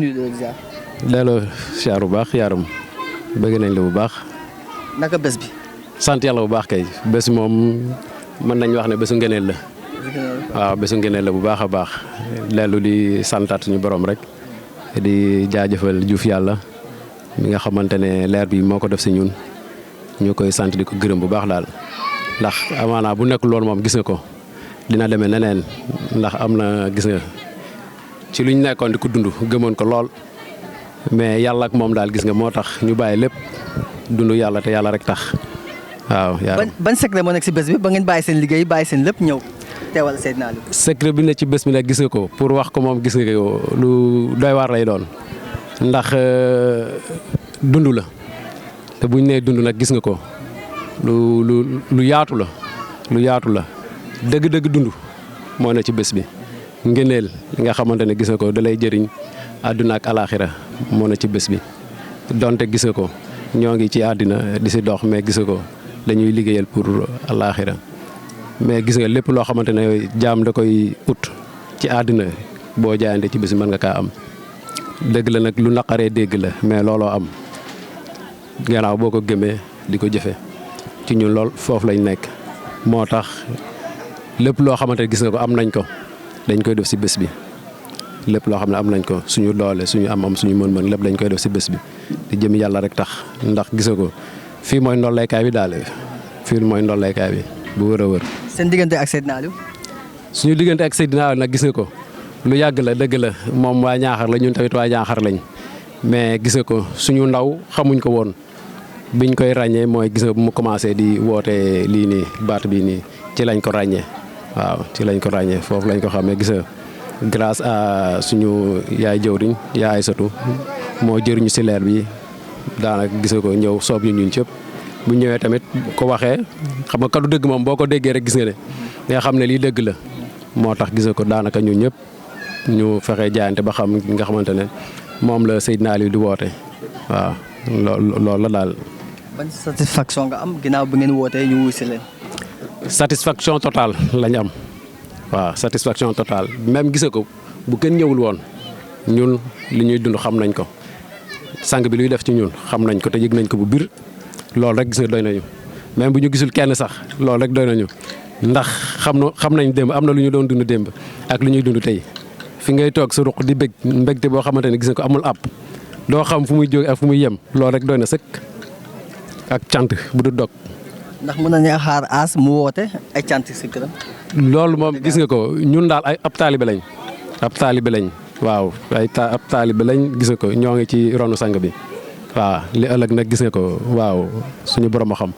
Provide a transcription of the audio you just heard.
delloo siyaar bu baax yaaram bëgg nañ la bu baax. naka bés bi. sant yàlla bu baax kay bés moom mën nañ wax ne bésu ngëneel la. waaw bésu ngëneel la bu baax a baax leelu di santaat suñu borom rek di jaajëfal Juuf yàlla mi nga xamante ne leer bi moo ko def si ñun ñu koy sant di ko gërëm bu baax daal ndax amaana bu nekk loolu moom gis nga ko dina demee neneen ndax am na gis nga ci luñ nekkoon di ko dund gëmoon ko lool mais yàlla ak moom daal gis nga moo tax ñu bàyyi lépp dund yàlla te yàlla rek tax waaw. ban secret moo nekk si bés bi ba ngeen bàyyi seen liggéey bàyyi seen lépp ñëw teewal Seydina Aliou. secret bi ne ci bés bi nag gis nga ko pour wax ko moom gis nga ko lu doy waar lay doon ndax dund la te buñ nee dund nag gis nga ko lu yaatu la dëgg-dëgg dund moo ne ci bés bi ngëneel li nga xamante ne gis nga ko da lay jëriñ àdduna ak alaaxira moo ne ci bés bi donte gis nga ko ñoo ngi ci àddina di si dox mais gis nga ko dañuy liggéeyal pour alaaxira mais gis nga lépp loo xamante ne jaam da koy ut ci àddina boo jaayante ci bés bi mën nga kaa am dëgg la nag lu naqaree dégg la mais looloo am gannaaw boo ko gëmee di ko jëfe ci ñun lool foofu lañ nekk moo tax lépp loo xamante ne gis nga ko am nañ ko dañ koy def si bés bi lépp loo xam ne am nañ ko suñu doole suñu am suñu mën-mën lépp dañ koy def si bés bi di jëm yàlla rek tax ndax gis nga ko fii mooy ndolleekaay bi daal fii mooy ndolleekaay bi bu wër a wër. seen diggante ak Seydina Aliou. suñu diggante ak Seydina Aliou nag gis nga ko lu yàgg la dëgg la moom waa Ñaaxar la ñun tamit waa Ñaaxar lañ mais gis nga ko suñu ndaw xamuñ ko woon biñ koy ràññee mooy gis nga bu mu commencé di woote lii nii baat bii nii ci lañ ko ràññee waaw ci lañ ko ràññee foofu lañ ko xamee gis nga grâce à suñu yaay jëwriñ yaay Aysatu moo jëriñu si leer bi daanaka gis nga ko ñëw soob ñu ñun cëpp bu ñëwee tamit ko waxee xam nga kaddu dëgg moom boo ko déggee rek gis nga ne nga xam ne lii dëgg la moo tax gis nga ko daanaka ñun ñëpp ñu fexe jaayante ba xam nga xamante ne moom la Seydina Aliou di woote waaw loolu la daal. ban satisfaction nga am ginnaaw bi ngeen wootee ñu wuy si leen. satisfaction totale lañ am waaw satisfaction totale même gis nga ko bu kenn ñëwul woon ñun li ñuy dund xam nañ ko sang bi luy def ci ñun xam nañ ko te yëg nañ ko bu bir loolu rek gis nga doy nañu même bu ñu gisul kenn sax loolu rek doy nañu ndax xam nañ démb am na lu ñu doon dund démb ak lu ñuy dund tey fi ngay toog sa ruq di bég mbégte boo xamante ne gis nga ko amul àpp doo xam fu muy jóge ak fu muy yem loolu rek doy na sëkk ak cant bu du dog. ndax mën nañu xaar As mu woote ay cant si këram. loolu moom gis nga ko ñun daal ay ab taalibe lañ waaw ab taalibe lañ gis nga ko ñoo ngi ci ronu sang bi waaw li ëllëg nag gis nga ko waaw suñu borom a xam.